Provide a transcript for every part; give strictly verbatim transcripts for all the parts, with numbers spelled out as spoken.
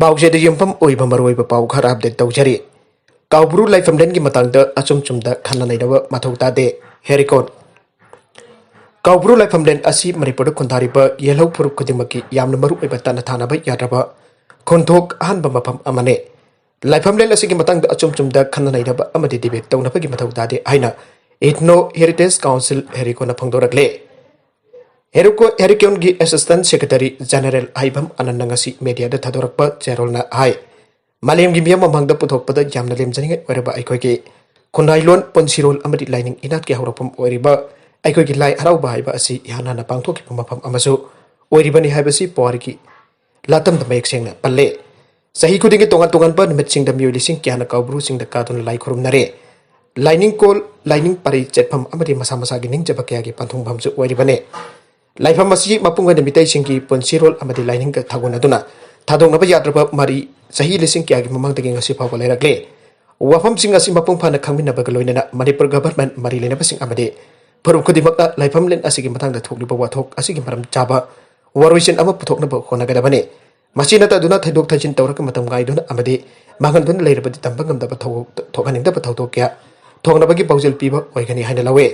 ꯄꯥꯎꯆꯦꯗ ꯌꯨꯝꯐꯝ ꯑꯣꯏꯕ ꯃꯔꯨꯑꯣꯏꯕ ꯄꯥꯎ ꯈꯔ ꯑꯞꯗꯦꯠ ꯇꯧꯖꯔꯤ꯫ ꯀꯥꯎꯕ꯭ꯔꯨ ꯂꯥꯏꯐꯝꯂꯦꯟꯒꯤ ꯃꯇꯥꯡꯗ ꯑꯆꯨꯝ ꯆꯨꯝꯗ ꯈꯟꯅ ꯅꯩꯅꯕ ꯃꯊꯧ ꯇꯥꯗꯦ, ꯍꯦꯔꯤꯀꯣꯟ꯫ ꯀꯥꯎꯕ꯭ꯔꯨ ꯂꯥꯏꯐꯝꯂꯦꯟ ꯑꯁꯤ ꯃꯅꯤꯄꯨꯔꯗ ꯈꯨꯟꯗꯥꯔꯤꯕ ꯌꯦꯜꯍꯧ ꯐꯨꯔꯨꯞ ꯈꯨꯗꯤꯡꯃꯛꯀꯤ ꯌꯥꯝꯅ ꯃꯔꯨꯑꯣꯏꯕ ꯇꯠꯅ ꯊꯥꯅꯕ ꯌꯥꯗ꯭ꯔꯕ ꯈꯣꯟꯊꯣꯛ ꯑꯍꯥꯟꯕ ꯃꯐꯝ ꯑꯃꯅꯤ꯫ ꯂꯥꯏꯐꯝꯂꯦꯟ ꯑꯁꯤꯒꯤ ꯃꯇꯥꯡꯗ ꯑꯆꯨꯝ ꯆꯨꯝꯗ ꯈꯟꯅ ꯅꯩꯅꯕ ꯑꯃꯗꯤ ꯗꯤꯕꯦꯠ ꯇꯧꯅꯕꯒꯤ ꯃꯊꯧ ꯇꯥꯗꯦ ꯍꯥꯏꯅ ꯏꯊꯅꯣ ꯍꯦꯔꯤꯇꯦꯖ ꯀꯥꯎꯟꯁꯤꯜ, ꯍꯦꯔꯤꯀꯣꯟꯅ ꯐꯣꯡꯗꯣꯔꯛꯂꯦ꯫ ꯍꯦꯔꯤꯀꯣ-, ꯍꯦꯔꯤꯀꯣꯟꯒꯤ ꯑꯦꯁꯤꯁꯇꯦꯟ ꯁꯦꯀ꯭ꯔꯦꯇꯔꯤ ꯖꯦꯅꯦꯔꯦꯜ ꯍꯩꯕꯝ ꯑꯅꯟꯅ ꯉꯁꯤ ꯃꯦꯗꯤꯌꯥꯗ ꯊꯥꯗꯣꯔꯛꯄ ꯆꯦꯔꯣꯜꯅ ꯍꯥꯏ, ꯃꯥꯂꯦꯝꯒꯤ ꯃꯤꯌꯥꯝ ꯃꯃꯥꯡꯗ ꯄꯨꯊꯣꯛꯄꯗ ꯌꯥꯝꯅ ꯂꯦꯝꯖꯅꯤꯡꯉꯥꯏ ꯑꯣꯏꯔꯕ ꯑꯩꯈꯣꯏꯒꯤ ꯈꯨꯟꯅꯥꯏꯂꯣꯟ, ꯄꯨꯟꯁꯤꯔꯣꯜ ꯑꯃꯗꯤ ꯂꯥꯏꯅꯤꯡ ꯏꯅꯥꯠꯀꯤ ꯍꯧꯔꯛꯐꯝ ꯑꯣꯏꯔꯤꯕ ꯑꯩꯈꯣꯏꯒꯤ ꯂꯥꯏ ꯍꯔꯥꯎꯕ ꯍꯥꯏꯕ ꯑꯁꯤ ꯏꯍꯥꯟ ꯍꯥꯟꯅ ꯄꯥꯡꯊꯣꯛꯈꯤꯕ ꯃꯐꯝ ꯑꯃꯁꯨ ꯑꯣꯏꯔꯤꯕꯅꯤ ꯍꯥꯏꯕꯁꯤ ꯄꯨꯋꯥꯔꯤꯒꯤ ꯂꯥꯇꯝꯗ ꯃꯌꯦꯛ ꯁꯦꯡꯅ ꯄꯜꯂꯦ꯫ ꯆꯍꯤ ꯈꯨꯗꯤꯡꯒꯤ ꯇꯣꯉꯥꯟ ꯇꯣꯉꯥꯟꯕ ꯅꯨꯃꯤꯠꯁꯤꯡꯗ ꯃꯤꯑꯣꯏ ꯂꯤꯁꯤꯡ ꯀꯌꯥꯅ ꯀꯥꯎꯕ꯭ꯔꯨꯁꯤꯡꯗ ꯀꯥꯗꯨꯅ ꯂꯥꯏ ꯈꯨꯔꯨꯝꯅꯔꯦ꯫ ꯂꯥꯏꯅꯤꯡꯀꯣꯜ, ꯂꯥꯏꯅꯤꯡ ꯄꯔꯩ ꯆꯠꯐꯝ ꯑꯃꯗꯤ ꯃꯁꯥ ꯃꯁꯥꯒꯤ ꯅꯤꯡꯖꯕ ꯀꯌꯥꯒꯤ ꯄꯟꯊꯨꯡꯐꯝꯁꯨ ꯑꯣꯏꯔꯤꯕꯅꯤ꯫ ꯂꯥꯏꯐꯝ ꯑꯁꯤ ꯃꯄꯨꯡ ꯑꯣꯏꯅ ꯃꯤꯇꯩꯁꯤꯡꯒꯤ ꯄꯨꯟꯁꯤꯔꯣꯜ ꯑꯃꯗꯤ ꯂꯥꯏꯅꯤꯡꯒ ꯊꯥꯒꯣꯟꯅꯗꯨꯅ ꯊꯥꯗꯣꯛꯅꯕ ꯌꯥꯗ꯭ꯔꯕ ꯃꯔꯤ ꯆꯍꯤ ꯂꯤꯁꯤꯡ ꯀꯌꯥꯒꯤ ꯃꯃꯥꯡꯗꯒꯤ ꯉꯁꯤ ꯐꯥꯎꯕ ꯂꯩꯔꯛꯂꯦ꯫ ꯋꯥꯐꯝꯁꯤꯡ ꯑꯁꯤ ꯃꯄꯨꯡ ꯐꯥꯅ ꯈꯪꯃꯤꯟꯅꯕꯒ ꯂꯣꯏꯅꯅ ꯃꯅꯤꯄꯨꯔ ꯒꯚꯔꯟꯃꯦꯟꯠ, ꯃꯔꯤ ꯂꯩꯅꯕꯁꯤꯡ ꯑꯃꯗꯤ ꯐꯨꯔꯨꯞ ꯈꯨꯗꯤꯡꯃꯛꯅ ꯂꯥꯏꯐꯝꯂꯦꯟ ꯑꯁꯤꯒꯤ ꯃꯇꯥꯡꯗ ꯊꯣꯛꯂꯤꯕ ꯋꯥꯊꯣꯛ ꯑꯁꯤꯒꯤ ꯃꯔꯝ ꯆꯥꯕ ꯋꯥꯔꯣꯏꯁꯤꯟ ꯑꯃ ꯄꯨꯊꯣꯛꯅꯕ ꯍꯣꯠꯅꯒꯗꯕꯅꯤ꯫ ꯃꯁꯤ ꯅꯠꯇꯗꯨꯅ ꯊꯩꯗꯣꯛ ꯊꯩꯖꯤꯟ ꯇꯧꯔꯒ ꯃꯇꯝ ꯉꯥꯏꯗꯨꯅ ꯑꯃꯗꯤ ꯃꯥꯡꯍꯟꯗꯨꯅ ꯂꯩꯔꯕꯗꯤ ꯇꯝꯕ ꯉꯝꯗꯕ ꯊꯧꯑꯣꯡ ꯊꯣꯛꯍꯟꯅꯤꯡꯗꯕ ꯊꯧꯗꯣꯛ ꯀꯌꯥ ꯊꯣꯛꯅꯕꯒꯤ ꯄꯥꯎꯖꯦꯜ ꯄꯤꯕ ꯑꯣꯏꯒꯅꯤ ꯍꯥꯏꯅ ꯂꯧꯏ꯫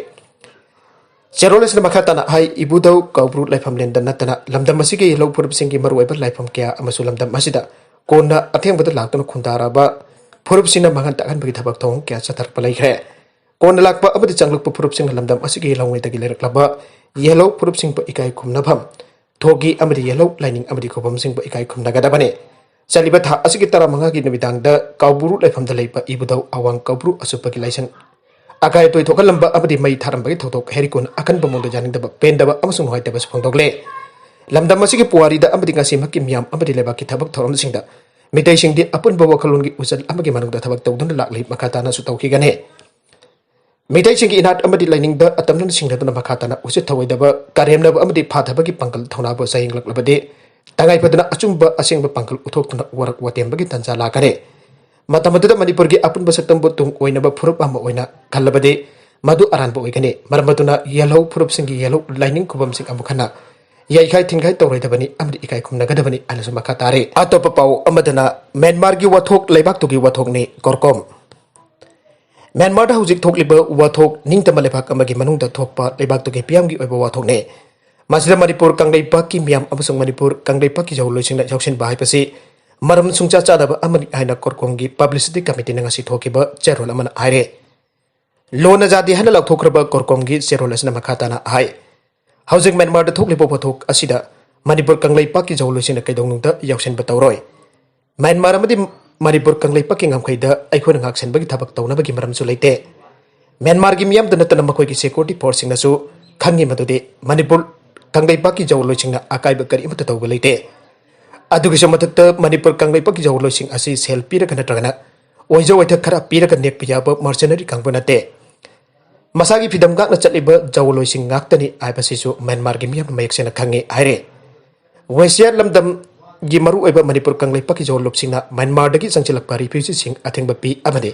ꯆꯦꯔꯣꯜ ꯑꯁꯤꯅ ꯃꯈꯥ ꯇꯥꯅ ꯍꯥꯏ, ꯏꯕꯨꯙꯧ ꯀꯥꯎꯕ꯭ꯔꯨ ꯂꯥꯏꯐꯝꯂꯦꯟꯗ ꯅꯠꯇꯅ ꯂꯝꯗꯝ ꯑꯁꯤꯒꯤ ꯌꯦꯜꯍꯧ ꯐꯨꯔꯨꯞꯁꯤꯡꯒꯤ ꯃꯔꯨꯑꯣꯏꯕ ꯂꯥꯏꯐꯝ ꯀꯌꯥ ꯑꯃꯁꯨ ꯂꯝꯗꯝ ꯑꯁꯤꯗ ꯀꯣꯟꯅ ꯑꯊꯦꯡꯕꯗ ꯂꯥꯛꯇꯨꯅ ꯈꯨꯟꯗꯥꯔꯕ ꯐꯨꯔꯨꯞꯁꯤꯡꯅ ꯃꯥꯡꯍꯟ ꯇꯥꯛꯍꯟꯕꯒꯤ ꯊꯕꯛ ꯊꯧꯑꯣꯡ ꯀꯌꯥ ꯆꯠꯊꯔꯛꯄ ꯂꯩꯈ꯭ꯔꯦ꯫ ꯀꯣꯟꯅ ꯂꯥꯛꯄ ꯑꯃꯗꯤ ꯆꯪꯂꯛꯄ ꯐꯨꯔꯨꯞꯁꯤꯡꯅ ꯂꯝꯗꯝ ꯑꯁꯤꯒꯤ ꯌꯦꯜꯍꯧꯉꯩꯗꯒꯤ ꯂꯩꯔꯛꯂꯕ ꯌꯦꯜꯍꯧ ꯐꯨꯔꯨꯞꯁꯤꯡꯕꯨ ꯏꯀꯥꯏ ꯈꯨꯝꯅꯐꯝ ꯊꯣꯛꯏ ꯑꯃꯗꯤ ꯌꯦꯜꯍꯧ ꯂꯥꯏꯅꯤꯡ ꯑꯃꯗꯤ ꯈꯨꯕꯝꯁꯤꯡꯕꯨ ꯏꯀꯥꯏ ꯈꯨꯝꯅꯒꯗꯕꯅꯤ꯫ ꯆꯠꯂꯤꯕ ꯊꯥ ꯑꯁꯤꯒꯤ ꯇꯔꯥꯃꯉꯥꯒꯤ ꯅꯨꯃꯤꯗꯥꯡꯗ ꯀꯥꯎꯕ꯭ꯔꯨ ꯂꯥꯏꯐꯝꯗ ꯂꯩꯕ ꯏꯕꯨꯙꯧ ꯑꯋꯥꯡ ꯀꯥꯎꯕ꯭ꯔꯨ ꯑꯁꯨꯞꯄꯒꯤ ꯂꯥꯏꯁꯪ ꯑꯀꯥꯏ ꯑꯇꯣꯏ ꯊꯣꯛꯍꯜꯂꯝꯕ ꯑꯃꯗꯤ ꯃꯩ ꯊꯥꯔꯝꯕꯒꯤ ꯊꯧꯗꯣꯛ ꯍꯦꯔꯤꯀꯣꯟ ꯑꯀꯟꯕ ꯃꯑꯣꯡꯗ ꯌꯥꯅꯤꯡꯗꯕ ꯄꯦꯟꯗꯕ ꯑꯃꯁꯨꯡ ꯅꯨꯡꯉꯥꯏꯇꯕꯁꯨ ꯐꯣꯡꯗꯣꯛꯂꯦ꯫ ꯂꯝꯗꯝ ꯑꯁꯤꯒꯤ ꯄꯨꯋꯥꯔꯤꯗ ꯑꯃꯗꯤ ꯉꯁꯤꯃꯛꯀꯤ ꯃꯤꯌꯥꯝ ꯑꯃꯗꯤ ꯂꯩꯕꯥꯛꯀꯤ ꯊꯕꯛ ꯊꯧꯔꯝꯁꯤꯡꯗ ꯃꯤꯇꯩꯁꯤꯡꯗꯤ ꯑꯄꯨꯟꯕ ꯋꯥꯈꯜꯂꯣꯟꯒꯤ ꯎꯆꯜ ꯑꯃꯒꯤ ꯃꯅꯨꯡꯗ ꯊꯕꯛ ꯇꯧꯗꯨꯅ ꯂꯥꯛꯂꯤ, ꯃꯈꯥ ꯇꯥꯅꯁꯨ ꯇꯧꯈꯤꯒꯅꯤ꯫ ꯃꯤꯇꯩꯁꯤꯡꯒꯤ ꯏꯅꯥꯠ ꯑꯃꯗꯤ ꯂꯥꯏꯅꯤꯡꯗ ꯑꯇꯝꯅꯅ ꯁꯤꯡꯅꯗꯨꯅ ꯃꯈꯥ ꯇꯥꯅ ꯎꯁꯤꯠ ꯊꯧꯑꯣꯏꯗꯕ, ꯀꯥꯔꯦꯝꯅꯕ ꯑꯃꯗꯤ ꯐꯥꯊꯕꯒꯤ ꯄꯥꯡꯒꯜ ꯊꯧꯅꯥꯕꯨ ꯆꯌꯦꯡꯂꯛꯂꯕꯗꯤ ꯇꯉꯥꯏ ꯐꯗꯅ ꯑꯆꯨꯝꯕ ꯑꯁꯦꯡꯕ ꯄꯥꯡꯒꯜ ꯎꯠꯊꯣꯛꯇꯨꯅ ꯋꯥꯔꯛ ꯋꯥꯇꯦꯝꯕꯒꯤ ꯇꯥꯟꯖꯥ ꯂꯥꯛꯀꯅꯤ꯫ ꯃꯇꯝ ꯑꯗꯨꯗ ꯃꯅꯤꯄꯨꯔꯒꯤ ꯑꯄꯨꯟꯕ ꯁꯛꯇꯝꯕꯨ ꯇꯨꯡ ꯑꯣꯏꯅꯕ ꯐꯨꯔꯨꯞ ꯑꯃ ꯑꯣꯏꯅ ꯈꯜꯂꯕꯗꯤ ꯃꯗꯨ ꯑꯔꯥꯟꯕ ꯑꯣꯏꯒꯅꯤ꯫ ꯃꯔꯝ ꯑꯗꯨꯅ ꯌꯦꯜꯍꯧ ꯐꯨꯔꯨꯞꯁꯤꯡꯒꯤ ꯌꯦꯜꯍꯧ ꯂꯥꯏꯅꯤꯡ ꯈꯨꯕꯝꯁꯤꯡ ꯑꯃꯨꯛ ꯍꯟꯅ ꯌꯩꯈꯥꯏ ꯊꯤꯟꯈꯥꯏ ꯇꯧꯔꯣꯏꯗꯕꯅꯤ ꯑꯃꯗꯤ ꯏꯀꯥꯏ ꯈꯨꯝꯅꯒꯗꯕꯅꯤ ꯍꯥꯏꯅꯁꯨ ꯃꯈꯥ ꯇꯥꯔꯤ꯫ ꯑꯇꯣꯞꯄ ꯄꯥꯎ ꯑꯃꯗꯅ ꯃ꯭ꯌꯥꯟꯃꯥꯔꯒꯤ ꯋꯥꯊꯣꯛ ꯂꯩꯕꯥꯛꯇꯨꯒꯤ ꯋꯥꯊꯣꯛꯅꯤ ꯀꯣꯔꯀꯣꯝ꯫ ꯃ꯭ꯌꯥꯟꯃꯥꯔꯗ ꯍꯧꯖꯤꯛ ꯊꯣꯛꯂꯤꯕ ꯋꯥꯊꯣꯛ ꯅꯤꯡꯇꯝꯕ ꯂꯩꯕꯥꯛ ꯑꯃꯒꯤ ꯃꯅꯨꯡꯗ ꯊꯣꯛꯄ ꯂꯩꯕꯥꯛꯇꯨꯒꯤ ꯐꯤꯕꯝꯒꯤ ꯑꯣꯏꯕ ꯋꯥꯊꯣꯛꯅꯤ꯫ ꯃꯁꯤꯗ ꯃꯅꯤꯄꯨꯔ ꯀꯪꯂꯩꯄꯥꯛꯀꯤ ꯃꯤꯌꯥꯝ ꯑꯃꯁꯨꯡ ꯃꯅꯤꯄꯨꯔ ꯀꯪꯂꯩꯄꯥꯛꯀꯤ ꯖꯍꯧꯂꯣꯏꯁꯤꯡꯅ ꯌꯥꯎꯁꯤꯟꯕ ꯍꯥꯏꯕꯁꯤ ꯃꯔꯝ ꯁꯨꯡꯆꯥ ꯆꯥꯗꯕ ꯑꯃꯅꯤ ꯍꯥꯏꯅ ꯀꯣꯔꯀꯣꯝꯒꯤ ꯄꯕ꯭ꯂꯤꯁꯤꯇꯤ ꯀꯃꯤꯇꯤꯅ ꯉꯁꯤ ꯊꯣꯛꯈꯤꯕ ꯆꯦꯔꯣꯜ ꯑꯃꯅ ꯍꯥꯏꯔꯦ꯫ ꯂꯣꯟꯅ ꯌꯥꯗꯦ ꯍꯥꯏꯅ ꯂꯥꯎꯊꯣꯛꯈ꯭ꯔꯕ ꯀꯣꯔꯀꯣꯝꯒꯤ ꯆꯦꯔꯣꯜ ꯑꯁꯤꯅ ꯃꯈꯥ ꯇꯥꯅ ꯍꯥꯏ, ꯍꯧꯖꯤꯛ ꯃ꯭ꯌꯥꯟꯃꯥꯔꯗ ꯊꯣꯛꯂꯤꯕ ꯋꯥꯊꯣꯛ ꯑꯁꯤꯗ ꯃꯅꯤꯄꯨꯔ ꯀꯪꯂꯩꯄꯥꯛꯀꯤ ꯖꯍꯧꯂꯣꯏꯁꯤꯡꯅ ꯀꯩꯗꯧꯅꯨꯡꯗ ꯌꯥꯎꯁꯤꯟꯕ ꯇꯧꯔꯣꯏ꯫ ꯃ꯭ꯌꯥꯟꯃꯥꯔ ꯑꯃꯗꯤ ꯃꯅꯤꯄꯨꯔ ꯀꯪꯂꯩꯄꯥꯛꯀꯤ ꯉꯝꯈꯩꯗ ꯑꯩꯈꯣꯏꯅ ꯉꯥꯛꯁꯦꯟꯕꯒꯤ ꯊꯕꯛ ꯇꯧꯅꯕꯒꯤ ꯃꯔꯝꯁꯨ ꯂꯩꯇꯦ꯫ ꯃ꯭ꯌꯥꯟꯃꯥꯔꯒꯤ ꯃꯤꯌꯥꯝꯗ ꯅꯠꯇꯅ ꯃꯈꯣꯏꯒꯤ ꯁꯦꯀ꯭ꯌꯨꯔꯤꯇꯤ ꯐꯣꯔꯁꯁꯤꯡꯅꯁꯨ ꯈꯪꯉꯤ ꯃꯗꯨꯗꯤ ꯃꯅꯤꯄꯨꯔ ꯀꯪꯂꯩꯄꯥꯛꯀꯤ ꯖꯍꯧꯂꯣꯏꯁꯤꯡꯅ ꯑꯀꯥꯏꯕ ꯀꯔꯤꯃꯠꯇ ꯇꯧꯕ ꯂꯩꯇꯦ꯫ ꯑꯗꯨꯒꯤꯁꯨ ꯃꯊꯛꯇ ꯃꯅꯤꯄꯨꯔ ꯀꯪꯂꯩꯄꯥꯛꯀꯤ ꯖꯍꯧꯂꯣꯏꯁꯤꯡ ꯑꯁꯤ ꯁꯦꯜ ꯄꯤꯔꯒ ꯅꯠꯇ꯭ꯔꯒꯅ ꯑꯣꯏꯖ ꯑꯣꯏꯊꯛ ꯈꯔ ꯄꯤꯔꯒ ꯅꯦꯛꯄ ꯌꯥꯕ ꯃꯔꯁꯅꯔꯤ ꯀꯥꯡꯕꯨ ꯅꯠꯇꯦ꯫ ꯃꯁꯥꯒꯤ ꯐꯤꯗꯝ ꯉꯥꯛꯅ ꯆꯠꯂꯤꯕ ꯖꯍꯧꯂꯣꯏꯁꯤꯡ ꯉꯥꯛꯇꯅꯤ ꯍꯥꯏꯕꯁꯤꯁꯨ ꯃ꯭ꯌꯥꯟꯃꯥꯔꯒꯤ ꯃꯤꯌꯥꯝꯅ ꯃꯌꯦꯛ ꯁꯦꯡꯅ ꯈꯪꯉꯤ ꯍꯥꯏꯔꯦ꯫ ꯋꯦꯁꯤꯌꯥ ꯂꯝꯗꯝꯒꯤ ꯃꯔꯨꯑꯣꯏꯕ ꯃꯅꯤꯄꯨꯔ ꯀꯪꯂꯩꯄꯥꯛꯀꯤ ꯖꯍꯧꯂꯨꯞꯁꯤꯡꯅ ꯃ꯭ꯌꯥꯟꯃꯥꯔꯗꯒꯤ ꯆꯪꯁꯤꯜꯂꯛꯄ ꯔꯤꯐ꯭ꯌꯨꯖꯤꯁꯤꯡ ꯑꯊꯤꯡꯕ ꯄꯤ ꯑꯃꯗꯤ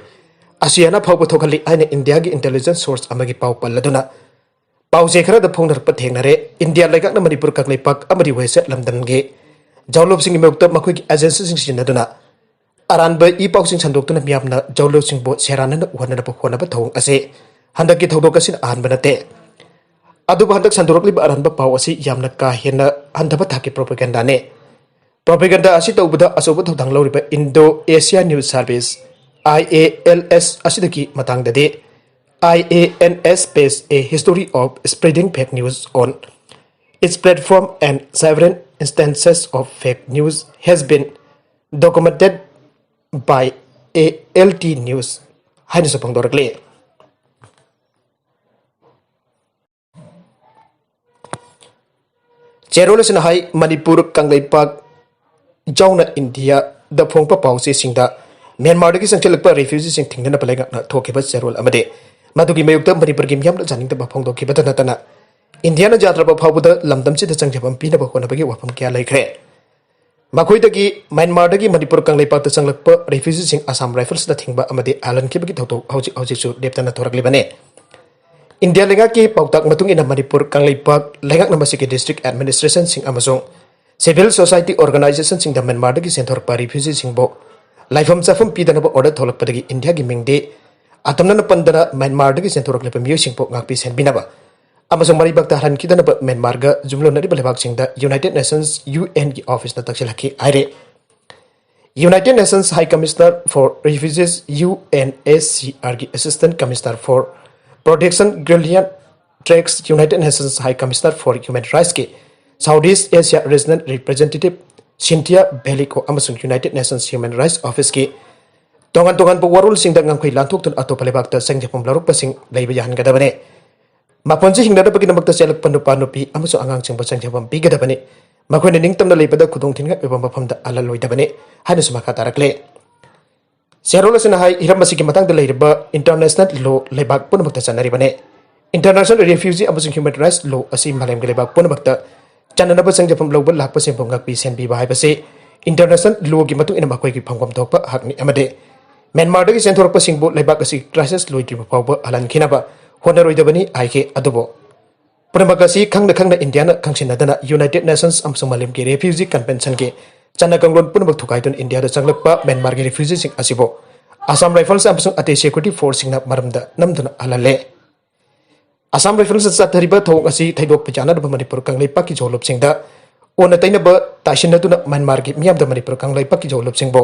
ꯑꯁꯤꯌꯥꯅ ꯐꯥꯎꯕ ꯊꯣꯛꯍꯜꯂꯤ ꯍꯥꯏꯅ ꯏꯟꯗꯤꯌꯥꯒꯤ ꯏꯟꯇꯦꯂꯤꯖꯦꯟꯁ ꯁꯣꯔꯁ ꯑꯃꯒꯤ ꯄꯥꯎ ꯄꯜꯂꯗꯨꯅ ꯄꯥꯎꯆꯦ ꯈꯔꯗ ꯐꯣꯡꯅꯔꯛꯄ ꯊꯦꯡꯅꯔꯦ꯫ ꯏꯟꯗꯤꯌꯥ ꯂꯩꯉꯥꯛꯅ ꯃꯅꯤꯄꯨꯔ ꯀꯪꯂꯩꯄꯥꯛ ꯑꯃꯗꯤ ꯋꯦꯁꯤꯌꯥ ꯂꯝꯗꯝꯒꯤ ꯖꯍꯧꯂꯨꯞꯁꯤꯡꯒꯤ ꯃꯥꯌꯣꯛꯇ ꯃꯈꯣꯏꯒꯤ ꯑꯦꯖꯦꯟꯁꯤꯁꯤꯡ ꯁꯤꯖꯤꯟꯅꯗꯨꯅ ꯑꯔꯥꯟꯕ ꯏ ꯄꯥꯎꯁꯤꯡ ꯁꯟꯗꯣꯛꯇꯨꯅ ꯃꯤꯌꯥꯝꯅ ꯖꯍꯧꯂꯨꯞꯁꯤꯡꯕꯨ ꯁꯦꯔꯥꯟꯅꯅ ꯎꯍꯟꯅꯅꯕ ꯍꯣꯠꯅꯕ ꯊꯧꯑꯣꯡ ꯑꯁꯤ ꯍꯟꯗꯛꯀꯤ ꯊꯧꯗꯣꯛ ꯑꯁꯤꯅ ꯑꯍꯥꯟꯕ ꯅꯠꯇꯦ꯫ ꯑꯗꯨꯕꯨ ꯍꯟꯗꯛ ꯁꯟꯗꯣꯔꯛꯂꯤꯕ ꯑꯔꯥꯟꯕ ꯄꯥꯎ ꯑꯁꯤ ꯌꯥꯝꯅ ꯀꯥ ꯍꯦꯟꯅ ꯍꯟꯊꯕ ꯊꯥꯛꯀꯤ ꯄ꯭ꯔꯣꯄꯒꯦꯟꯗꯥꯅꯤ꯫ ꯄ꯭ꯔꯣꯄꯒꯦꯟꯗꯥ ꯑꯁꯤ ꯇꯧꯕꯗ ꯑꯆꯧꯕ ꯊꯧꯗꯥꯡ ꯂꯧꯔꯤꯕ Indo Asia News Service, I A L S, ꯑꯁꯤꯗꯒꯤ ꯃꯇꯥꯡꯗꯗꯤ I A N S page, A History of Spreading Fake News on Its Platform and Several Instances of Fake News Has Been Documented by A L T News ꯍꯥꯏꯅꯁꯨ ꯐꯣꯡꯗꯣꯔꯛꯂꯤ꯫ ꯆꯦꯔꯣꯜ ꯑꯁꯤꯅ ꯍꯥꯏ, ꯃꯅꯤꯄꯨꯔ ꯀꯪꯂꯩꯄꯥꯛ ꯌꯥꯎꯅ ꯏꯟꯗꯤꯌꯥꯗ ꯐꯣꯡꯕ ꯄꯥꯎꯆꯦꯁꯤꯡꯗ ꯃ꯭ꯌꯥꯟꯃꯥꯔꯗꯒꯤ ꯆꯪꯁꯤꯜꯂꯛꯄ ꯔꯤꯐ꯭ꯌꯨꯖꯤꯁꯤꯡ ꯊꯤꯡꯅꯅꯕ ꯂꯩꯉꯥꯛꯅ ꯊꯣꯛꯈꯤꯕ ꯆꯦꯔꯣꯜ ꯑꯃꯗꯤ ꯃꯗꯨꯒꯤ ꯃꯥꯌꯣꯛꯇ ꯃꯅꯤꯄꯨꯔꯒꯤ ꯃꯤꯌꯥꯝꯅ ꯌꯥꯅꯤꯡꯗꯕ ꯐꯣꯡꯗꯣꯛꯈꯤꯕꯇ ꯅꯠꯇꯅ ꯏꯟꯗꯤꯌꯥꯅ ꯌꯥꯗ꯭ꯔꯕ ꯐꯥꯎꯕꯗ ꯂꯝꯗꯝꯁꯤꯗ ꯆꯪꯖꯐꯝ ꯄꯤꯅꯕ ꯍꯣꯠꯅꯕꯒꯤ ꯋꯥꯐꯝ ꯀꯌꯥ ꯂꯩꯈ꯭ꯔꯦ꯫ ꯃꯈꯣꯏꯗꯒꯤ ꯃ꯭ꯌꯥꯟꯃꯥꯔꯗꯒꯤ ꯃꯅꯤꯄꯨꯔ ꯀꯪꯂꯩꯄꯥꯛꯇ ꯆꯪꯂꯛꯄ ꯔꯤꯐ꯭ꯌꯨꯖꯤꯁꯤꯡ ꯑꯁꯥꯝ ꯔꯥꯏꯐꯜꯁꯅ ꯊꯤꯡꯕ ꯑꯃꯗꯤ ꯍꯥꯜꯍꯟꯈꯤꯕꯒꯤ ꯊꯧꯗꯣꯛ ꯍꯧꯖꯤꯛ ꯍꯧꯖꯤꯛꯁꯨ ꯂꯦꯞꯇꯅ ꯊꯣꯔꯛꯂꯤꯕꯅꯤ꯫ ꯏꯟꯗꯤꯌꯥ ꯂꯩꯉꯥꯛꯀꯤ ꯄꯥꯎꯇꯥꯛ ꯃꯇꯨꯡ ꯏꯟꯅ ꯃꯅꯤꯄꯨꯔ ꯀꯪꯂꯩꯄꯥꯛ ꯂꯩꯉꯥꯛꯅ ꯃꯁꯤꯒꯤ district administrationꯁꯤꯡ ꯑꯃꯁꯨꯡ civil society organizationꯁꯤꯡꯗ ꯃ꯭ꯌꯥꯟꯃꯥꯔꯗꯒꯤ ꯆꯦꯟꯊꯣꯔꯛꯄ refugeeꯁꯤꯡꯕꯨ ꯂꯩꯐꯝ ꯆꯥꯐꯝ ꯄꯤꯗꯅꯕ order ꯊꯣꯛꯂꯛꯄꯗꯒꯤ ꯏꯟꯗꯤꯌꯥꯒꯤ ꯃꯤꯡꯗꯤ ꯑꯇꯝꯅꯅ ꯄꯟꯗꯅ ꯃ꯭ꯌꯥꯟꯃꯥꯔꯗꯒꯤ ꯆꯦꯟꯊꯣꯔꯛꯂꯤꯕ ꯃꯤꯑꯣꯏꯁꯤꯡꯕꯨ ꯉꯥꯛꯄꯤ ꯁꯦꯟꯕꯤꯅꯕ ꯑꯃꯁꯨꯡ ꯃꯔꯩꯕꯥꯛꯇ ꯍꯟꯈꯤꯗꯅꯕ ꯃ꯭ꯌꯥꯟꯃꯥꯔꯒ ꯌꯨꯝꯂꯣꯟꯅꯔꯤꯕ ꯂꯩꯕꯥꯛꯁꯤꯡꯗ United Nations UNꯒꯤ officeꯅ ꯇꯛꯁꯤꯜꯂꯛꯈꯤ ꯍꯥꯏꯔꯦ꯫ United Nations High Commissioner for Refugees UNHCRꯒꯤ Assistant Commissioner for Protection Gillian Triggs, United Nations High Commissioner for Human Rightsꯀꯤ Southeast Asia Regional Representative Cynthia Belico ꯑꯃꯁꯨꯡ United Nations Human Rights Officeꯀꯤ ꯇꯣꯉꯥꯟ ꯇꯣꯉꯥꯟꯕ ꯋꯥꯔꯣꯜꯁꯤꯡꯗ ꯉꯝꯈꯩ ꯂꯥꯟꯊꯣꯛꯇꯨꯅ ꯑꯇꯣꯞꯄ ꯂꯩꯕꯥꯛꯇ ꯆꯪꯖꯐꯝ ꯂꯧꯔꯛꯄꯁꯤꯡ ꯂꯩꯕ ꯌꯥꯍꯟꯒꯗꯕꯅꯤ꯫ ꯃꯄꯨꯟꯁꯤ ꯍꯤꯡꯅꯅꯕꯒꯤꯗꯃꯛꯇ ꯆꯦꯜꯂꯛꯄ ꯅꯨꯄꯥ ꯅꯨꯄꯤ ꯑꯃꯁꯨꯡ ꯑꯉꯥꯡꯁꯤꯡꯕꯨ ꯆꯪꯖꯐꯝ ꯄꯤꯒꯗꯕꯅꯤ꯫ ꯃꯈꯣꯏꯅ ꯅꯤꯡꯇꯝꯅ ꯂꯩꯕꯗ ꯈꯨꯗꯣꯡ ꯊꯤꯅꯤꯡꯉꯥꯏ ꯑꯣꯏꯕ ꯃꯐꯝꯗ ꯑꯜꯍꯜꯂꯣꯏꯗꯕꯅꯤ ꯍꯥꯏꯅꯁꯨ ꯃꯈꯥ ꯇꯥꯔꯛꯂꯤ꯫ ꯆꯦꯔꯣꯜ ꯑꯁꯤꯅ ꯍꯥꯏ, ꯍꯤꯔꯝ ꯑꯁꯤꯒꯤ ꯃꯇꯥꯡꯗ ꯂꯩꯔꯤꯕ international law ꯂꯩꯕꯥꯛ ꯄꯨꯝꯅꯃꯛꯇ ꯆꯠꯅꯔꯤꯕꯅꯤ꯫ International Refugee ꯑꯃꯁꯨꯡ Human Rights Law ꯑꯁꯤ ꯃꯥꯂꯦꯝꯒꯤ ꯂꯩꯕꯥꯛ ꯄꯨꯝꯅꯃꯛꯇ ꯆꯠꯅꯅꯕ ꯆꯪꯖꯐꯝ ꯂꯧꯕ ꯂꯥꯛꯄꯁꯤꯡꯕꯨ ꯉꯥꯛꯄꯤ ꯁꯦꯟꯕꯤꯕ ꯍꯥꯏꯕꯁꯤ international lawꯒꯤ ꯃꯇꯨꯡ ꯏꯟꯅ ꯃꯈꯣꯏꯒꯤ ꯐꯪꯐꯝ ꯊꯣꯛꯄ ꯍꯛꯅꯤ ꯑꯃꯗꯤ ꯃ꯭ꯌꯥꯟꯃꯥꯔꯗꯒꯤ ꯆꯦꯟꯊꯣꯔꯛꯄꯁꯤꯡꯕꯨ ꯂꯩꯕꯥꯛ ꯑꯁꯤ crisis ꯂꯣꯏꯗ꯭ꯔꯤꯕ ꯐꯥꯎꯕ ꯍꯜꯍꯟꯈꯤꯅꯕ ꯍꯣꯠꯅꯔꯣꯏꯗꯕꯅꯤ ꯍꯥꯏꯈꯤ꯫ ꯑꯗꯨꯕꯨ ꯄꯨꯝꯅꯃꯛ ꯑꯁꯤ ꯈꯪꯅ ꯈꯪꯅ ꯏꯟꯗꯤꯌꯥꯅ ꯈꯪꯁꯤꯟꯅꯗꯅ United Nations ꯑꯃꯁꯨꯡ ꯃꯥꯂꯦꯝꯒꯤ Refugee Conventionꯒꯤ ꯆꯠꯅ ꯀꯥꯡꯂꯣꯟ ꯄꯨꯝꯅꯃꯛ ꯊꯨꯒꯥꯏꯗꯨꯅ ꯏꯟꯗꯤꯌꯥꯗ ꯆꯪꯂꯛꯄ ꯃ꯭ꯌꯥꯟꯃꯥꯔꯒꯤ refugeeꯁꯤꯡ ꯑꯁꯤꯕꯨ Assam Rifles ꯑꯃꯁꯨꯡ ꯑꯇꯩ security forceꯁꯤꯡꯅ ꯃꯔꯝꯗ ꯅꯝꯗꯨꯅ ꯍꯜꯍꯜꯂꯦ꯫ Assam Riflesꯅ ꯆꯠꯊꯔꯤꯕ ꯊꯧꯑꯣꯡ ꯑꯁꯤ ꯊꯩꯗꯣꯛꯄ ꯌꯥꯅꯅꯕ ꯃꯅꯤꯄꯨꯔ ꯀꯪꯂꯩꯄꯥꯛꯀꯤ ꯖꯣꯂꯨꯞꯁꯤꯡꯗ ꯑꯣꯟꯅ ꯇꯩꯅꯕ ꯇꯥꯏꯁꯤꯟꯅꯗꯨꯅ ꯃ꯭ꯌꯥꯟꯃꯥꯔꯒꯤ ꯃꯤꯌꯥꯝꯗ ꯃꯅꯤꯄꯨꯔ ꯀꯪꯂꯩꯄꯥꯛꯀꯤ ꯖꯣꯂꯨꯞꯁꯤꯡꯕꯨ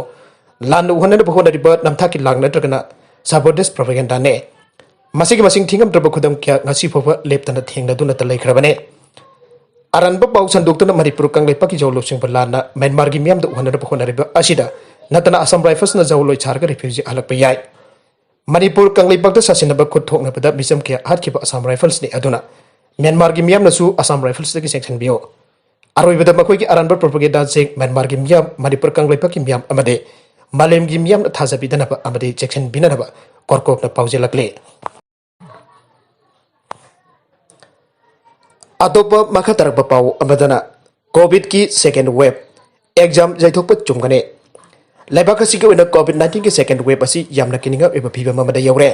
ꯂꯥꯟꯅ ꯎꯍꯟꯅꯅꯕ ꯍꯣꯠꯅꯔꯤꯕ ꯅꯝꯊꯥꯛꯀꯤ ꯂꯥꯡ ꯅꯠꯇ꯭ꯔꯒꯅ sabotage propagandaꯅꯤ꯫ ꯃꯁꯤꯒꯤ ꯃꯁꯤꯡ ꯊꯤꯉꯝꯗ꯭ꯔꯕ ꯈꯨꯗꯝ ꯀꯌꯥ ꯉꯁꯤ ꯐꯥꯎꯕ ꯂꯦꯞꯇꯅ ꯊꯦꯡꯅꯗꯨꯅꯇ ꯂꯩꯈ꯭ꯔꯕꯅꯤ꯫ ꯑꯔꯥꯟꯕ ꯄꯥꯎ ꯁꯟꯗꯣꯛꯇꯨꯅ ꯃꯅꯤꯄꯨꯔ ꯀꯪꯂꯩꯄꯥꯛꯀꯤ ꯖꯣꯂꯨꯞꯁꯤꯡꯕꯨ ꯂꯥꯟꯅ ꯃ꯭ꯌꯥꯟꯃꯥꯔꯒꯤ ꯃꯤꯌꯥꯝꯗ ꯎꯍꯟꯅꯅꯕ ꯍꯣꯠꯅꯔꯤꯕ ꯑꯁꯤꯗ ꯅꯠꯇꯅ Assam Riflesꯅ ꯖꯧꯂꯣꯏ ꯁꯥꯔꯒ refugee ꯍꯜꯂꯛꯄ ꯌꯥꯏ꯫ ꯃꯅꯤꯄꯨꯔ ꯀꯪꯂꯩꯄꯥꯛꯇ ꯁꯥꯁꯤꯟꯅꯕ ꯈꯨꯠ ꯊꯣꯛꯅꯕꯗ ꯃꯤꯆꯝ ꯀꯌꯥ ꯍꯥꯠꯈꯤꯕ Assam Riflesꯅꯤ꯫ ꯑꯗꯨꯅ ꯃ꯭ꯌꯥꯟꯃꯥꯔꯒꯤ ꯃꯤꯌꯥꯝꯅꯁꯨ Assam Riflesꯇꯒꯤ ꯆꯦꯛꯁꯤꯟꯕꯤꯌꯨ꯫ ꯑꯔꯣꯏꯕꯗ ꯃꯈꯣꯏꯒꯤ ꯑꯔꯥꯟꯕ propagandaꯁꯤꯡ ꯃ꯭ꯌꯥꯟꯃꯥꯔꯒꯤ ꯃꯤꯌꯥꯝ, ꯃꯅꯤꯄꯨꯔ ꯀꯪꯂꯩꯄꯥꯛꯀꯤ ꯃꯤꯌꯥꯝ ꯑꯃꯗꯤ ꯃꯥꯂꯦꯝꯒꯤ ꯃꯤꯌꯥꯝꯅ ꯊꯥꯖꯕꯤꯗꯅꯕ ꯑꯃꯗꯤ ꯆꯦꯛꯁꯤꯟꯕꯤꯅꯅꯕ ꯀꯣꯔꯀꯣꯛꯅ ꯄꯥꯎꯖꯦꯜꯂꯛꯂꯤ꯫ ꯑꯇꯣꯞꯄ ꯃꯈꯥ ꯇꯥꯔꯛꯄ ꯄꯥꯎ ꯑꯃꯗꯅ COVIDꯀꯤ second wave, exam ꯌꯩꯊꯣꯛꯄ ꯆꯨꯝꯒꯅꯤ꯫ ꯂꯩꯕꯥꯛ ꯑꯁꯤꯒꯤ ꯑꯣꯏꯅ COVID nineteenꯒꯤ second wave ꯑꯁꯤ ꯌꯥꯝꯅ ꯀꯤꯅꯤꯡꯉꯥꯏ ꯑꯣꯏꯕ ꯐꯤꯕꯝ ꯑꯃꯗ ꯌꯧꯔꯦ꯫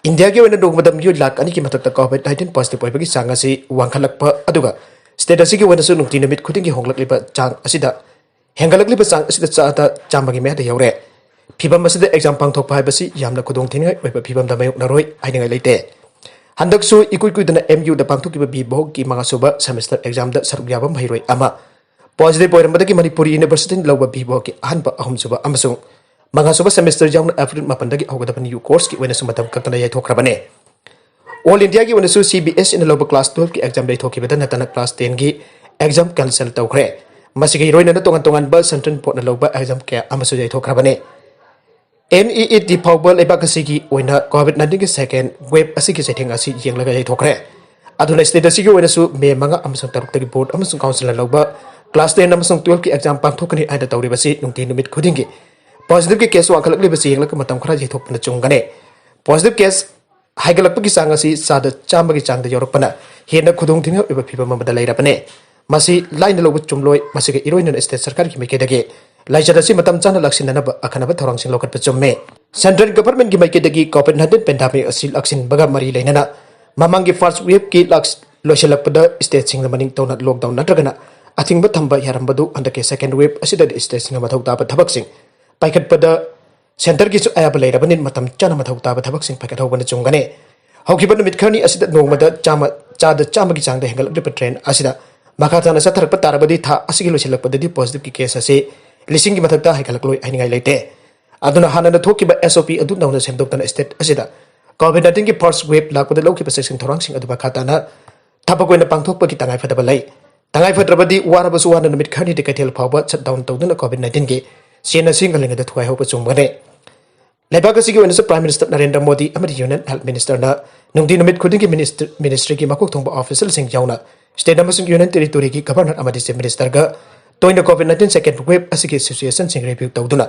ꯏꯟꯗꯤꯌꯥꯒꯤ ꯑꯣꯏꯅ ꯅꯣꯡꯃꯗ ꯃꯤꯑꯣꯏ ꯂꯥꯈ ꯑꯅꯤꯒꯤ ꯃꯊꯛꯇ COVID nineteen positive ꯑꯣꯏꯕꯒꯤ ꯆꯥꯡ ꯑꯁꯤ ꯋꯥꯡꯈꯠꯂꯛꯄ, ꯑꯗꯨꯒ state ꯑꯁꯤꯒꯤ ꯑꯣꯏꯅꯁꯨ ꯅꯨꯡꯇꯤ ꯅꯨꯃꯤꯠ ꯈꯨꯗꯤꯡꯒꯤ ꯍꯣꯡꯂꯛꯂꯤꯕ ꯆꯥꯡ ꯑꯁꯤꯗ, ꯍꯦꯟꯒꯠꯂꯛꯂꯤꯕ ꯆꯥꯡ ꯑꯁꯤꯗ ꯆꯥꯗ ꯆꯥꯝꯃꯒꯤ ꯃꯌꯥꯗ ꯌꯧꯔꯦ꯫ ꯐꯤꯚꯝ ꯑꯁꯤꯗ exam ꯄꯥꯡꯊꯣꯛꯄ ꯍꯥꯏꯕꯁꯤ ꯌꯥꯝꯅ ꯈꯨꯗꯣꯡ ꯊꯤꯅꯤꯡꯉꯥꯏ ꯑꯣꯏꯕ ꯐꯤꯚꯝꯗ ꯃꯥꯌꯣꯛꯅꯔꯣꯏ ꯍꯥꯏꯅꯤꯡꯉꯥꯏ ꯂꯩꯇꯦ꯫ ꯍꯟꯗꯛꯁꯨ ꯏꯀꯨꯏ ꯀꯨꯏꯗꯅ M U ꯗ ꯄꯥꯡꯊꯣꯛꯈꯤꯕ B Voc ꯀꯤ ꯃꯉꯥ ꯁꯨꯕ semester exam ꯗ ꯁꯔꯨꯛ ꯌꯥꯕ ꯃꯍꯩꯔꯣꯏ ꯑꯃ positive ꯑꯣꯏꯔꯝꯕꯗꯒꯤ ꯃꯅꯤꯄꯨꯔ University ꯅ ꯂꯧꯕ B Voc ꯀꯤ ꯑꯍꯥꯟꯕ, ꯑꯍꯨꯝ ꯁꯨꯕ ꯑꯃꯁꯨꯡ ꯃꯉꯥ ꯁꯨꯕ semester ꯌꯥꯎꯅ April ꯃꯥꯄꯟꯗꯒꯤ ꯍꯧꯒꯗꯕ new course ꯀꯤ ꯑꯣꯏꯅꯁꯨ ꯃꯇꯝ ꯀꯛꯇꯅ ꯌꯩꯊꯣꯛꯈ꯭ꯔꯕꯅꯤ꯫ All India ꯒꯤ ꯑꯣꯏꯅꯁꯨ C B S E ꯅ ꯂꯧꯕ class twelve ꯀꯤ exam ꯌꯩꯊꯣꯛꯈꯤꯕꯗ ꯅꯠꯇꯅ class ten ꯒꯤ exam cancel ꯇꯧꯈ꯭ꯔꯦ꯫ ꯃꯁꯤꯒ ꯏꯔꯣꯏꯅꯅ ꯇꯣꯉꯥꯟ ꯇꯣꯉꯥꯟꯕ central board ꯅ ꯂꯧꯕ exam ꯀꯌꯥ ꯑꯃꯁꯨ ꯌꯩꯊꯣꯛꯈ꯭ꯔꯕꯅꯤ꯫ N E E T ꯐꯥꯎꯕ ꯂꯩꯕꯥꯛ ꯑꯁꯤꯒꯤ ꯑꯣꯏꯅ COVID nineteen ꯒꯤ second wave ꯑꯁꯤꯒꯤ ꯆꯩꯊꯦꯡ ꯑꯁꯤ ꯌꯦꯡꯂꯒ ꯌꯩꯊꯣꯛꯈ꯭ꯔꯦ꯫ ꯑꯗꯨꯅ state ꯑꯁꯤꯒꯤ ꯑꯣꯏꯅꯁꯨ May ꯃꯉꯥ ꯑꯃꯁꯨꯡ ꯇꯔꯨꯛꯇꯒꯤ board ꯑꯃꯁꯨꯡ council ꯅ ꯂꯧꯕ class ten ꯑꯃꯁꯨꯡ twelve ꯀꯤ exam ꯄꯥꯡꯊꯣꯛꯀꯅꯤ ꯍꯥꯏꯅ ꯇꯧꯔꯤꯕꯁꯤ ꯅꯨꯡꯇꯤ ꯅꯨꯃꯤꯠ ꯈꯨꯗꯤꯡꯒꯤ positive ꯀꯤ case ꯋꯥꯡꯈꯠꯂꯛꯂꯤꯕꯁꯤ ꯌꯦꯡꯂꯒ ꯃꯇꯝ ꯈꯔ ꯌꯩꯊꯣꯛꯄꯅ ꯆꯨꯝꯒꯅꯤ꯫ Positive case ꯍꯥꯏꯒꯠꯂꯛꯄꯒꯤ ꯆꯥꯡ ꯑꯁꯤ ꯆꯥꯗ ꯆꯥꯝꯃꯒꯤ ꯆꯥꯡꯗ ꯌꯧꯔꯛꯄꯅ ꯍꯦꯟꯅ ꯈꯨꯗꯣꯡꯊꯤꯅꯤꯡꯉꯥꯏ ꯑꯣꯏꯕ ꯐꯤꯚꯝ ꯑꯃꯗ ꯂꯩꯔꯕꯅꯤ꯫ ꯃꯁꯤ ꯂꯥꯏꯅ ꯂꯧꯕ ꯆꯨꯝꯂꯣꯏ꯫ ꯃꯁꯤꯒ ꯏꯔꯣꯏꯅꯅ state ꯁꯔꯀꯥꯔꯒꯤ ꯃꯥꯏꯀꯩꯗꯒꯤ ꯂꯥꯏꯆꯠ ꯑꯁꯤ ꯃꯇꯝ ꯆꯥꯅ ꯂꯥꯛꯁꯤꯟꯅꯅꯕ ꯑꯀꯟꯅꯕ ꯊꯧꯔꯥꯡꯁꯤꯡ ꯂꯧꯈꯠꯄ ꯆꯨꯝꯃꯤ꯫ Central government ꯀꯤ ꯃꯥꯏꯀꯩꯗꯒꯤ COVID nineteen pandemic ꯑꯁꯤ ꯂꯥꯛꯁꯤꯟꯕꯒ ꯃꯔꯤ ꯂꯩꯅꯅ ꯃꯃꯥꯡꯒꯤ first wave ꯀꯤ ꯂꯥꯛꯁ-, ꯂꯣꯏꯁꯤꯜꯂꯛꯄꯗ state ꯁꯤꯡꯅ ꯃꯅꯤꯡ ꯇꯧꯅ lockdown ꯅꯠꯇ꯭ꯔꯒꯅ ꯑꯊꯤꯡꯕ ꯊꯝꯕ ꯌꯥꯔꯝꯕꯗꯨ ꯍꯟꯗꯛꯀꯤ second wave ꯑꯁꯤꯗꯗꯤ state ꯁꯤꯡꯅ ꯃꯊꯧ ꯇꯥꯕ ꯊꯕꯛꯁꯤꯡ ꯄꯥꯏꯈꯠꯄꯗ centre ꯒꯤꯁꯨ ꯑꯌꯥꯕ ꯂꯩꯔꯕꯅꯤꯅ ꯃꯇꯝ ꯆꯥꯅ ꯃꯊꯧ ꯇꯥꯕ ꯊꯕꯛꯁꯤꯡ ꯄꯥꯏꯈꯠꯍꯧꯕꯅ ꯆꯨꯝꯒꯅꯤ꯫ ꯍꯧꯈꯤꯕ ꯅꯨꯃꯤꯠ ꯈꯔꯅꯤ ꯑꯁꯤꯗ ꯅꯣꯡꯃꯗ ꯆꯥꯝꯃ, ꯆꯥꯗ ꯆꯥꯝꯃꯒꯤ ꯆꯥꯡꯗ ꯍꯦꯟꯒꯠꯂꯛꯂꯤꯕ trend ꯑꯁꯤꯗ ꯃꯈꯥ ꯇꯥꯅ ꯆꯠꯊꯔꯛꯄ ꯇꯥꯔꯕꯗꯤ ꯊꯥ ꯑꯁꯤꯒꯤ ꯂꯣꯏꯁꯤꯜꯂꯛꯄꯗꯗꯤ positive ꯀꯤ case ꯑꯁꯤ ꯂꯤꯁꯤꯡꯒꯤ ꯃꯊꯛꯇ ꯍꯦꯟꯒꯠꯂꯛꯂꯣꯏ ꯍꯥꯏꯅꯤꯡꯉꯥꯏ ꯂꯩꯇꯦ꯫ ꯑꯗꯨꯅ ꯍꯥꯟꯅꯅ ꯊꯣꯛꯈꯤꯕ S O P ꯑꯗꯨ ꯅꯧꯅ ꯁꯦꯝꯗꯣꯛꯇꯅ state ꯑꯁꯤꯗ COVID nineteen ꯒꯤ first wave ꯂꯥꯛꯄꯗ ꯂꯧꯈꯤꯕ ꯆꯦꯛꯁꯤꯟ ꯊꯧꯔꯥꯡꯁꯤꯡ ꯑꯗꯨ ꯃꯈꯥ ꯇꯥꯅ ꯊꯕꯛ ꯑꯣꯏꯅ ꯄꯥꯡꯊꯣꯛꯄꯒꯤ ꯇꯉꯥꯏꯐꯗꯕ ꯂꯩ꯫ ꯇꯉꯥꯏꯐꯗ꯭ꯔꯕꯗꯤ ꯋꯥꯔꯕꯁꯨ ꯋꯥꯅ ꯅꯨꯃꯤꯠ ꯈꯔꯅꯤꯗꯤ ꯀꯩꯊꯦꯜ ꯐꯥꯎꯕ shutdown ꯇꯧꯗꯨꯅ COVID nineteen ꯒꯤ ꯁꯦꯟ ꯑꯁꯤ ꯉꯜꯂꯤꯉꯩꯗ ꯊꯨꯒꯥꯏꯍꯧꯕ ꯆꯨꯝꯒꯅꯤ꯫ ꯂꯩꯕꯥꯛ ꯑꯁꯤꯒꯤ ꯑꯣꯏꯅꯁꯨ Prime Minister ꯅꯔꯦꯟꯗ꯭ꯔ ꯃꯣꯗꯤ ꯑꯃꯗꯤ Union Health Minister ꯅ ꯅꯨꯡꯇꯤ ꯅꯨꯃꯤꯠ ꯈꯨꯗꯤꯡꯒꯤ ministry, ministry ꯒꯤ ꯃꯀꯣꯛ ꯊꯣꯡꯕ official ꯁꯤꯡ ꯌꯥꯎꯅ state ꯑꯃꯁꯨꯡ union territory ꯒꯤ governor ꯑꯃꯗꯤ chief minister ꯒ ꯇꯣꯏꯅ COVID nineteen second wave ꯑꯁꯤꯒꯤ situation ꯁꯤꯡ review ꯇꯧꯗꯨꯅ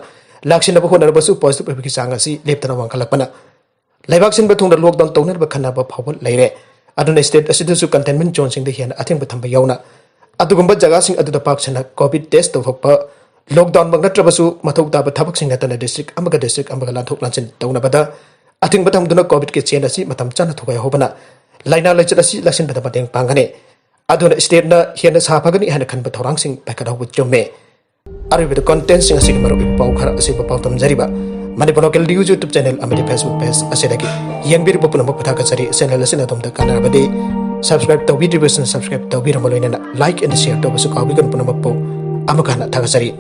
ꯂꯥꯛꯁꯤꯟꯅꯕ ꯍꯣꯠꯅꯔꯕꯁꯨ positive ꯑꯣꯏꯕꯒꯤ ꯆꯥꯡ ꯑꯁꯤ ꯂꯦꯞꯇꯅ ꯋꯥꯡꯈꯠꯂꯛꯄꯅ ꯂꯩꯕꯥꯛ ꯁꯤꯟꯕ ꯊꯨꯡꯅ lockdown ꯇꯧꯅꯅꯕ ꯈꯟꯅꯕ ꯐꯥꯎꯕ ꯂꯩꯔꯦ꯫ ꯑꯗꯨꯅ state ꯑꯁꯤꯗꯁꯨ containment zone ꯁꯤꯡꯗ ꯍꯦꯟꯅ ꯑꯊꯤꯡꯕ ꯊꯝꯕ ꯌꯥꯎꯅ ꯑꯗꯨꯒꯨꯝꯕ ꯖꯒꯥꯁꯤꯡ ꯑꯗꯨꯗ ꯄꯥꯛ ꯁꯟꯅ COVID test ꯇꯧꯊꯣꯛꯄ, lockdown ꯃꯛ ꯅꯠꯇ꯭ꯔꯕꯁꯨ ꯃꯊꯧ ꯇꯥꯕ ꯊꯕꯛꯁꯤꯡ ꯅꯠꯇꯅ district ꯑꯃꯒ district ꯑꯃꯒ ꯂꯥꯟꯊꯣꯛ ꯂꯥꯟꯁꯤꯟ ꯇꯧꯅꯕꯗ ꯑꯊꯤꯡꯕ ꯊꯝꯗꯨꯅ ꯀꯣꯚꯤꯗꯀꯤ ꯆꯦꯟ ꯑꯁꯤ ꯃꯇꯝ ꯆꯥꯅ ꯊꯨꯒꯥꯏꯍꯧꯕꯅ ꯂꯥꯏꯅꯥ ꯂꯥꯏꯆꯠ ꯑꯁꯤ ꯂꯥꯛꯁꯤꯟꯕꯗ ꯃꯇꯦꯡ ꯄꯥꯡꯒꯅꯤ꯫ ꯑꯗꯨꯅ ꯁ꯭ꯇꯦꯠꯅ ꯍꯦꯟꯅ ꯁꯥꯐꯒꯅꯤ ꯍꯥꯏꯅ ꯈꯟꯕ ꯊꯧꯔꯥꯡꯁꯤꯡ ꯄꯥꯏꯈꯠꯍꯧꯕ ꯆꯨꯝꯃꯤ꯫ ꯑꯔꯣꯏꯕꯗ ꯀꯣꯟꯇꯦꯟꯁꯤꯡ ꯑꯁꯤꯒꯤ ꯃꯔꯨꯞ ꯄꯥꯎ ꯈꯔ ꯑꯁꯤꯕꯨ ꯄꯥꯎꯗꯝꯖꯔꯤꯕ Manipur local news YouTube channel ꯑꯃꯗꯤ ꯐꯦꯁꯕꯨꯛ ꯄꯦꯖ ꯑꯁꯤꯗꯒꯤ ꯌꯦꯡꯕꯤꯔꯤꯕ ꯄꯨꯝꯅꯃꯛꯄꯨ ꯊꯥꯒꯠꯆꯔꯤ꯫ ꯆꯦꯅꯦꯜ ꯑꯁꯤꯅ ꯑꯗꯣꯝꯗ ꯀꯥꯟꯅꯔꯕꯗꯤ ꯁꯕꯁꯀ꯭ꯔꯥꯏꯕ ꯇꯧꯕꯤꯗ꯭ꯔꯤꯕꯁꯤꯡꯅ ꯁꯕꯁꯀ꯭ꯔꯥꯏꯕ ꯇꯧꯕꯤꯔꯝꯕ ꯂꯣꯏꯅꯅ ꯂꯥꯏꯛ ꯑꯦꯟ ꯁꯤꯌꯔ ꯇꯧꯕꯁꯨ ꯀꯥꯎꯕꯤꯒꯅꯨ꯫ ꯄꯨꯝꯅꯃꯛꯄꯨ ꯑꯃꯨꯛ ꯍꯟꯅ ꯊꯥꯒꯠꯆꯔꯤ꯫